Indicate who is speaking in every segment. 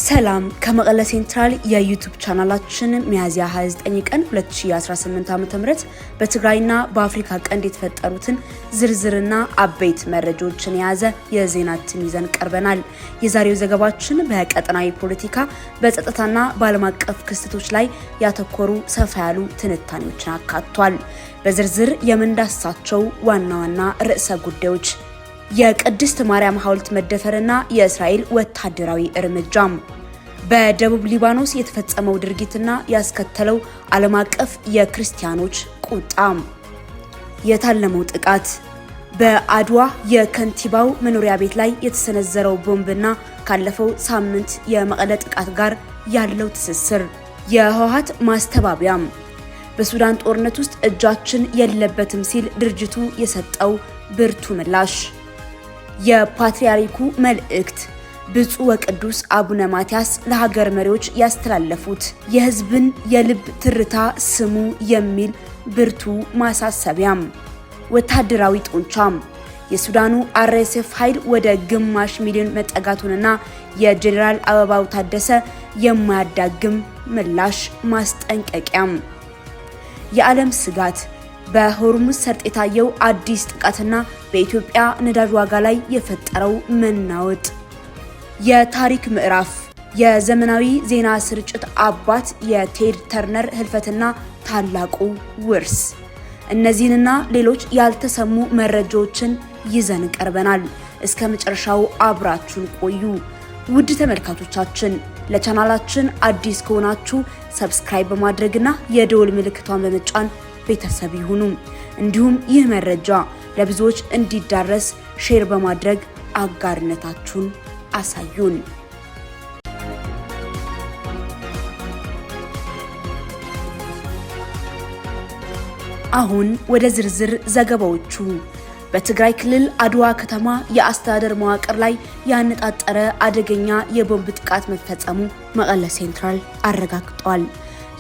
Speaker 1: ሰላም ከመቀለ ሴንትራል የዩቲዩብ ቻናላችን ሚያዝያ 29 ቀን 2018 ዓ.ም በትግራይና በአፍሪካ ቀንድ የተፈጠሩትን ዝርዝርና አበይት መረጃዎችን የያዘ የዜና እትም ይዘን ቀርበናል። የዛሬው ዘገባችን በቀጠናዊ ፖለቲካ፣ በጸጥታና በዓለም አቀፍ ክስተቶች ላይ ያተኮሩ ሰፋ ያሉ ትንታኔዎችን አካቷል። በዝርዝር የምንዳስሳቸው ዋና ዋና ርዕሰ ጉዳዮች የቅድስት ማርያም ሐውልት መደፈርና የእስራኤል ወታደራዊ እርምጃም፣ በደቡብ ሊባኖስ የተፈጸመው ድርጊትና ያስከተለው ዓለም አቀፍ የክርስቲያኖች ቁጣም፣ የታለመው ጥቃት፣ በአድዋ የከንቲባው መኖሪያ ቤት ላይ የተሰነዘረው ቦምብና ካለፈው ሳምንት የመቀለ ጥቃት ጋር ያለው ትስስር፣ የህወሓት ማስተባበያም፣ በሱዳን ጦርነት ውስጥ እጃችን የለበትም ሲል ድርጅቱ የሰጠው ብርቱ ምላሽ፣ የፓትርያርኩ መልእክት፣ ብፁዕ ወቅዱስ አቡነ ማትያስ ለሀገር መሪዎች ያስተላለፉት የሕዝብን የልብ ትርታ ስሙ የሚል ብርቱ ማሳሰቢያም፣ ወታደራዊ ጡንቻም፣ የሱዳኑ አርኤስኤፍ ኃይል ወደ 0.5 ሚሊዮን መጠጋቱንና የጄኔራል አበባው ታደሰ የማያዳግም ምላሽ ማስጠንቀቂያም፣ የዓለም ስጋት፣ በሆርሙዝ ሰርጥ የታየው አዲስ ጥቃትና በኢትዮጵያ ነዳጅ ዋጋ ላይ የፈጠረው መናወጥ፣ የታሪክ ምዕራፍ፣ የዘመናዊ ዜና ስርጭት አባት የቴድ ተርነር ህልፈትና ታላቁ ውርስ። እነዚህንና ሌሎች ያልተሰሙ መረጃዎችን ይዘን ቀርበናል። እስከ መጨረሻው አብራችሁን ቆዩ። ውድ ተመልካቾቻችን፣ ለቻናላችን አዲስ ከሆናችሁ subscribe በማድረግና የደወል ምልክቷን በመጫን ቤተሰብ ይሁኑ። እንዲሁም ይህ መረጃ ለብዙዎች እንዲዳረስ share በማድረግ አጋርነታችሁን አሳዩን። አሁን ወደ ዝርዝር ዘገባዎቹ። በትግራይ ክልል አድዋ ከተማ የአስተዳደር መዋቅር ላይ ያነጣጠረ አደገኛ የቦምብ ጥቃት መፈጸሙ መቀለ ሴንትራል አረጋግጧል።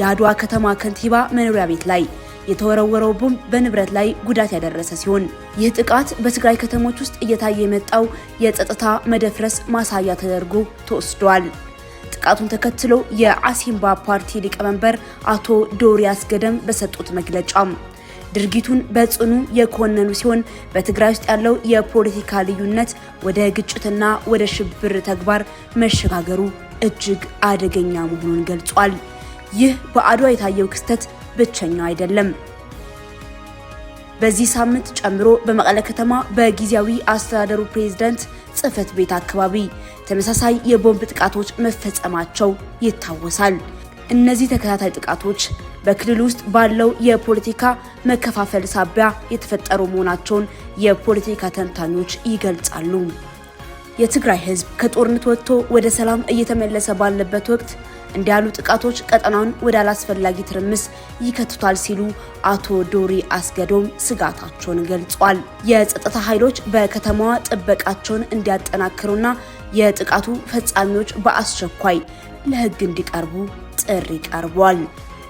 Speaker 1: የአድዋ ከተማ ከንቲባ መኖሪያ ቤት ላይ የተወረወረው ቦምብ በንብረት ላይ ጉዳት ያደረሰ ሲሆን፣ ይህ ጥቃት በትግራይ ከተሞች ውስጥ እየታየ የመጣው የጸጥታ መደፍረስ ማሳያ ተደርጎ ተወስዷል። ጥቃቱን ተከትሎ የአሲምባ ፓርቲ ሊቀመንበር አቶ ዶሪያስ ገደም በሰጡት መግለጫ ድርጊቱን በጽኑ የኮነኑ ሲሆን፣ በትግራይ ውስጥ ያለው የፖለቲካ ልዩነት ወደ ግጭትና ወደ ሽብር ተግባር መሸጋገሩ እጅግ አደገኛ መሆኑን ገልጿል። ይህ በአድዋ የታየው ክስተት ብቸኛ አይደለም። በዚህ ሳምንት ጨምሮ በመቀለ ከተማ በጊዜያዊ አስተዳደሩ ፕሬዝዳንት ጽህፈት ቤት አካባቢ ተመሳሳይ የቦምብ ጥቃቶች መፈጸማቸው ይታወሳል። እነዚህ ተከታታይ ጥቃቶች በክልል ውስጥ ባለው የፖለቲካ መከፋፈል ሳቢያ የተፈጠሩ መሆናቸውን የፖለቲካ ተንታኞች ይገልጻሉ። የትግራይ ሕዝብ ከጦርነት ወጥቶ ወደ ሰላም እየተመለሰ ባለበት ወቅት እንዲህ ያሉ ጥቃቶች ቀጠናውን ወደ አላስፈላጊ ትርምስ ይከቱታል ሲሉ አቶ ዶሪ አስገዶም ስጋታቸውን ገልጿል። የጸጥታ ኃይሎች በከተማዋ ጥበቃቸውን እንዲያጠናክሩና የጥቃቱ ፈጻሚዎች በአስቸኳይ ለሕግ እንዲቀርቡ ጥሪ ቀርቧል።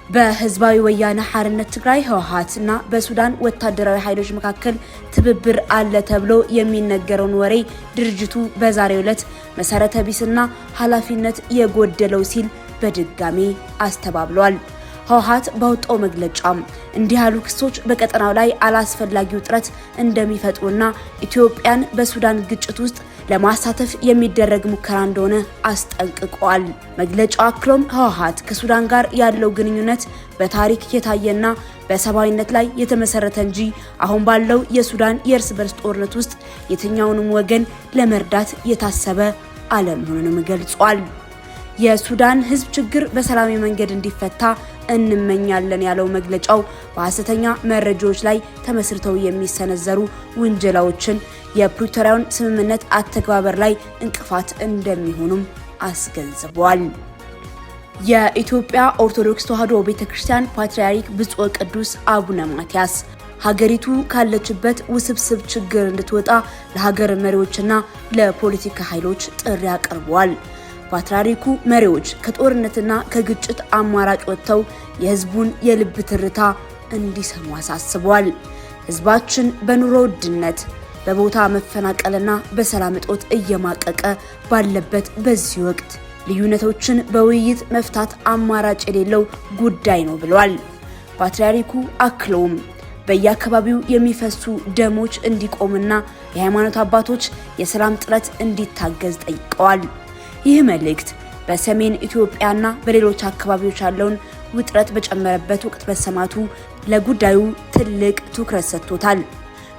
Speaker 1: በህዝባዊ ወያነ ሓርነት ትግራይ ህወሓት እና በሱዳን ወታደራዊ ኃይሎች መካከል ትብብር አለ ተብሎ የሚነገረውን ወሬ ድርጅቱ በዛሬው ዕለት መሰረተ ቢስና ኃላፊነት የጎደለው ሲል በድጋሜ አስተባብሏል። ህወሓት ባወጣው መግለጫም እንዲህ ያሉ ክሶች በቀጠናው ላይ አላስፈላጊ ውጥረት እንደሚፈጥሩና ኢትዮጵያን በሱዳን ግጭት ውስጥ ለማሳተፍ የሚደረግ ሙከራ እንደሆነ አስጠንቅቋል። መግለጫው አክሎም ህወሓት ከሱዳን ጋር ያለው ግንኙነት በታሪክ የታየና በሰብአዊነት ላይ የተመሰረተ እንጂ አሁን ባለው የሱዳን የእርስ በርስ ጦርነት ውስጥ የትኛውንም ወገን ለመርዳት የታሰበ አለመሆኑንም ገልጿል። የሱዳን ህዝብ ችግር በሰላማዊ መንገድ እንዲፈታ እንመኛለን ያለው መግለጫው፣ በሐሰተኛ መረጃዎች ላይ ተመስርተው የሚሰነዘሩ ውንጀላዎችን የፕሪቶሪያውን ስምምነት አተገባበር ላይ እንቅፋት እንደሚሆኑም አስገንዝቧል። የኢትዮጵያ ኦርቶዶክስ ተዋሕዶ ቤተክርስቲያን ፓትርያርክ ብፁዕ ቅዱስ አቡነ ማትያስ ሀገሪቱ ካለችበት ውስብስብ ችግር እንድትወጣ ለሀገር መሪዎችና ለፖለቲካ ኃይሎች ጥሪ አቅርበዋል። ፓትርያርኩ መሪዎች ከጦርነትና ከግጭት አማራጭ ወጥተው የሕዝቡን የልብ ትርታ እንዲሰሙ አሳስበዋል። ሕዝባችን በኑሮ ውድነት፣ በቦታ መፈናቀልና በሰላም እጦት እየማቀቀ ባለበት በዚህ ወቅት ልዩነቶችን በውይይት መፍታት አማራጭ የሌለው ጉዳይ ነው ብለዋል። ፓትርያርኩ አክለውም በየአካባቢው የሚፈሱ ደሞች እንዲቆምና የሃይማኖት አባቶች የሰላም ጥረት እንዲታገዝ ጠይቀዋል። ይህ መልእክት በሰሜን ኢትዮጵያና በሌሎች አካባቢዎች ያለውን ውጥረት በጨመረበት ወቅት መሰማቱ ለጉዳዩ ትልቅ ትኩረት ሰጥቶታል።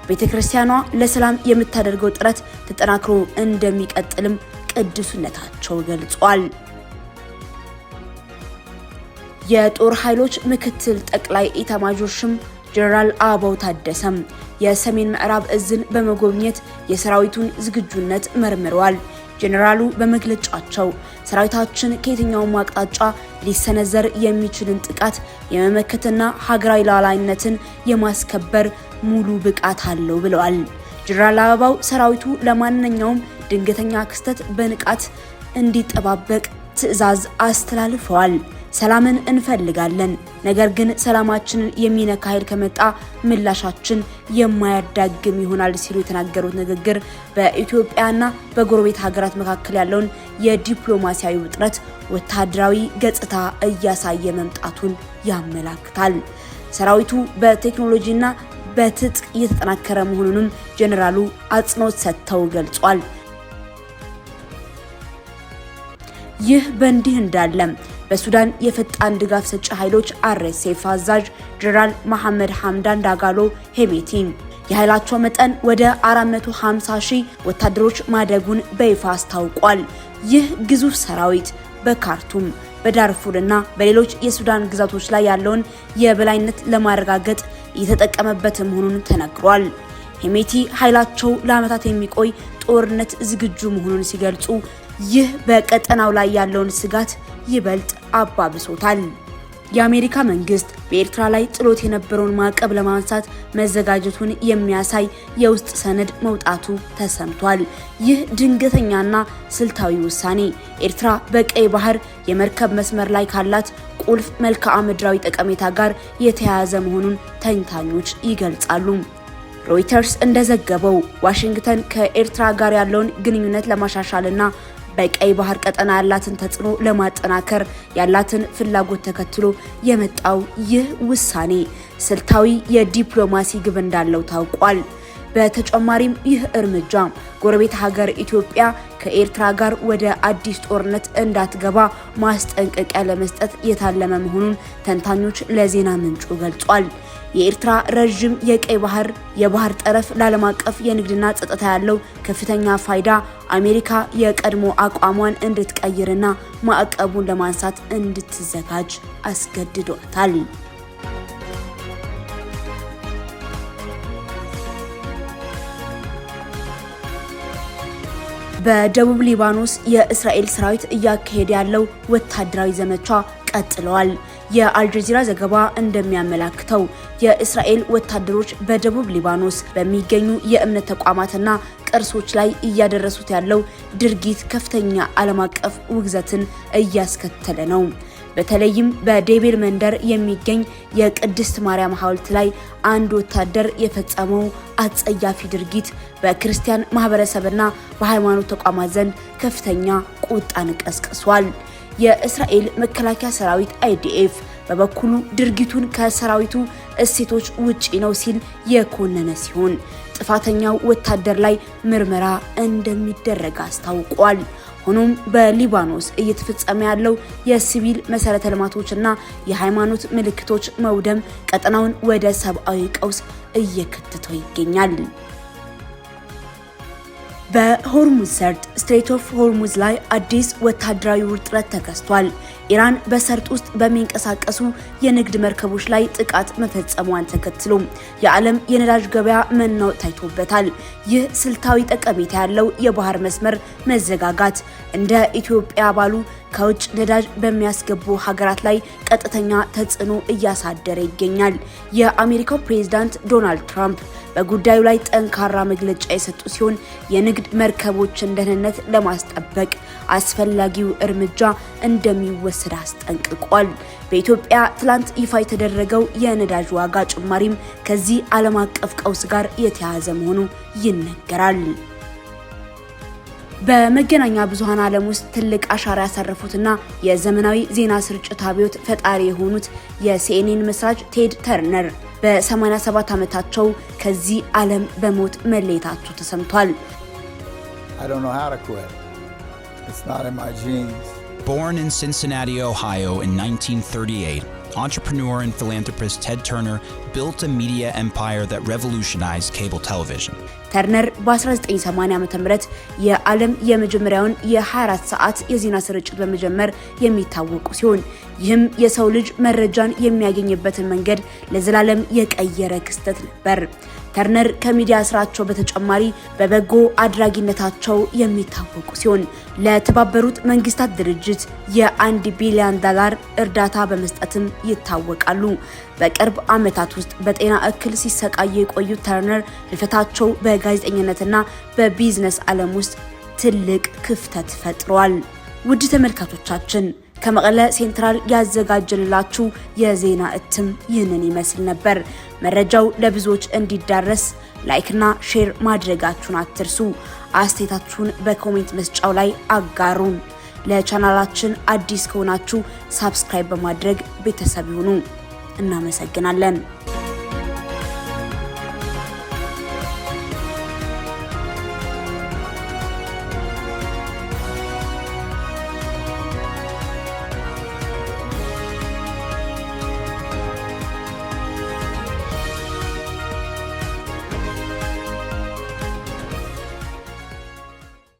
Speaker 1: ቤተ ክርስቲያኗ ለሰላም የምታደርገው ጥረት ተጠናክሮ እንደሚቀጥልም ቅዱስነታቸው ገልጿል። የጦር ኃይሎች ምክትል ጠቅላይ ኤታማዦር ሹም ጀነራል አበባው ታደሰም የሰሜን ምዕራብ እዝን በመጎብኘት የሰራዊቱን ዝግጁነት መርምረዋል። ጀነራሉ በመግለጫቸው ሰራዊታችን ከየትኛውም አቅጣጫ ሊሰነዘር የሚችልን ጥቃት የመመከትና ሀገራዊ ሉዓላዊነትን የማስከበር ሙሉ ብቃት አለው ብለዋል። ጀነራል አበባው ሰራዊቱ ለማንኛውም ድንገተኛ ክስተት በንቃት እንዲጠባበቅ ትዕዛዝ አስተላልፈዋል። ሰላምን እንፈልጋለን፣ ነገር ግን ሰላማችንን የሚነካ ኃይል ከመጣ ምላሻችን የማያዳግም ይሆናል ሲሉ የተናገሩት ንግግር በኢትዮጵያና በጎረቤት ሀገራት መካከል ያለውን የዲፕሎማሲያዊ ውጥረት ወታደራዊ ገጽታ እያሳየ መምጣቱን ያመላክታል። ሰራዊቱ በቴክኖሎጂና በትጥቅ እየተጠናከረ መሆኑንም ጄኔራሉ አጽንኦት ሰጥተው ገልጿል። ይህ በእንዲህ እንዳለ በሱዳን የፈጣን ድጋፍ ሰጪ ኃይሎች RSF አዛዥ ጀነራል መሐመድ ሐምዳን ዳጋሎ ሄሜቲ የኃይላቸው መጠን ወደ 450 ሺህ ወታደሮች ማደጉን በይፋ አስታውቋል። ይህ ግዙፍ ሰራዊት በካርቱም፣ በዳርፉር እና በሌሎች የሱዳን ግዛቶች ላይ ያለውን የበላይነት ለማረጋገጥ እየተጠቀመበት መሆኑን ተነግሯል። ሄሜቲ ኃይላቸው ለዓመታት የሚቆይ ጦርነት ዝግጁ መሆኑን ሲገልጹ ይህ በቀጠናው ላይ ያለውን ስጋት ይበልጥ አባብሶታል። የአሜሪካ መንግስት በኤርትራ ላይ ጥሎት የነበረውን ማዕቀብ ለማንሳት መዘጋጀቱን የሚያሳይ የውስጥ ሰነድ መውጣቱ ተሰምቷል። ይህ ድንገተኛና ስልታዊ ውሳኔ ኤርትራ በቀይ ባህር የመርከብ መስመር ላይ ካላት ቁልፍ መልክዓ ምድራዊ ጠቀሜታ ጋር የተያያዘ መሆኑን ተንታኞች ይገልጻሉ። ሮይተርስ እንደዘገበው ዋሽንግተን ከኤርትራ ጋር ያለውን ግንኙነት ለማሻሻልና በቀይ ባህር ቀጠና ያላትን ተጽዕኖ ለማጠናከር ያላትን ፍላጎት ተከትሎ የመጣው ይህ ውሳኔ ስልታዊ የዲፕሎማሲ ግብ እንዳለው ታውቋል። በተጨማሪም ይህ እርምጃ ጎረቤት ሀገር ኢትዮጵያ ከኤርትራ ጋር ወደ አዲስ ጦርነት እንዳትገባ ማስጠንቀቂያ ለመስጠት የታለመ መሆኑን ተንታኞች ለዜና ምንጩ ገልጿል። የኤርትራ ረዥም የቀይ ባህር የባህር ጠረፍ ለዓለም አቀፍ የንግድና ጸጥታ ያለው ከፍተኛ ፋይዳ አሜሪካ የቀድሞ አቋሟን እንድትቀይርና ማዕቀቡን ለማንሳት እንድትዘጋጅ አስገድዷታል። በደቡብ ሊባኖስ የእስራኤል ሰራዊት እያካሄደ ያለው ወታደራዊ ዘመቻ ቀጥለዋል። የአልጀዚራ ዘገባ እንደሚያመላክተው የእስራኤል ወታደሮች በደቡብ ሊባኖስ በሚገኙ የእምነት ተቋማትና ቅርሶች ላይ እያደረሱት ያለው ድርጊት ከፍተኛ ዓለም አቀፍ ውግዘትን እያስከተለ ነው። በተለይም በዴቤል መንደር የሚገኝ የቅድስት ማርያም ሐውልት ላይ አንድ ወታደር የፈጸመው አጸያፊ ድርጊት በክርስቲያን ማህበረሰብና በሃይማኖት ተቋማት ዘንድ ከፍተኛ ቁጣን ቀስቅሷል። የእስራኤል መከላከያ ሰራዊት IDF በበኩሉ ድርጊቱን ከሰራዊቱ እሴቶች ውጪ ነው ሲል የኮነነ ሲሆን ጥፋተኛው ወታደር ላይ ምርመራ እንደሚደረግ አስታውቋል። ሆኖም በሊባኖስ እየተፈጸመ ያለው የሲቪል መሰረተ ልማቶችና የሃይማኖት ምልክቶች መውደም ቀጠናውን ወደ ሰብአዊ ቀውስ እየከተተው ይገኛል። በሆርሙዝ ሰርጥ Strait of Hormuz ላይ አዲስ ወታደራዊ ውጥረት ተከስቷል። ኢራን በሰርጥ ውስጥ በሚንቀሳቀሱ የንግድ መርከቦች ላይ ጥቃት መፈጸሟን ተከትሎ የዓለም የነዳጅ ገበያ መናወጥ ታይቶበታል። ይህ ስልታዊ ጠቀሜታ ያለው የባህር መስመር መዘጋጋት እንደ ኢትዮጵያ ባሉ ከውጭ ነዳጅ በሚያስገቡ ሀገራት ላይ ቀጥተኛ ተጽዕኖ እያሳደረ ይገኛል። የአሜሪካው ፕሬዝዳንት ዶናልድ ትራምፕ በጉዳዩ ላይ ጠንካራ መግለጫ የሰጡ ሲሆን የንግድ መርከቦችን ደህንነት ለማስጠበቅ አስፈላጊው እርምጃ እንደሚወሰድ አስጠንቅቋል። በኢትዮጵያ ትላንት ይፋ የተደረገው የነዳጅ ዋጋ ጭማሪም ከዚህ ዓለም አቀፍ ቀውስ ጋር የተያያዘ መሆኑ ይነገራል። በመገናኛ ብዙሃን ዓለም ውስጥ ትልቅ አሻራ ያሳረፉትና የዘመናዊ ዜና ስርጭት አብዮት ፈጣሪ የሆኑት የሲኤንኤን መስራች ቴድ ተርነር በ87 ዓመታቸው ከዚህ ዓለም በሞት መለየታቸው ተሰምቷል።
Speaker 2: I don't know how to quit. It's not in my genes.
Speaker 3: Born in Cincinnati, Ohio in 1938, entrepreneur and philanthropist Ted Turner built a media empire that revolutionized cable television.
Speaker 1: ተርነር በ1980 ዓ.ም የዓለም የመጀመሪያውን የ24 ሰዓት የዜና ስርጭት በመጀመር የሚታወቁ ሲሆን፣ ይህም የሰው ልጅ መረጃን የሚያገኝበትን መንገድ ለዘላለም የቀየረ ክስተት ነበር። ተርነር ከሚዲያ ስራቸው በተጨማሪ በበጎ አድራጊነታቸው የሚታወቁ ሲሆን፣ ለተባበሩት መንግስታት ድርጅት የ1 ቢሊዮን ዶላር እርዳታ በመስጠትም ይታወቃሉ። በቅርብ ዓመታት ውስጥ በጤና እክል ሲሰቃዩ የቆዩት ተርነር ህልፈታቸው በጋዜጠኝነትና በቢዝነስ ዓለም ውስጥ ትልቅ ክፍተት ፈጥሯል። ውድ ተመልካቾቻችን፣ ከመቀለ ሴንትራል ያዘጋጀንላችሁ የዜና እትም ይህንን ይመስል ነበር። መረጃው ለብዙዎች እንዲዳረስ like ና share ማድረጋችሁን አትርሱ። አስተያየታችሁን በ comment መስጫው ላይ አጋሩን። ለቻናላችን አዲስ ከሆናችሁ subscribe በማድረግ ቤተሰብ ይሁኑ። እናመሰግናለን።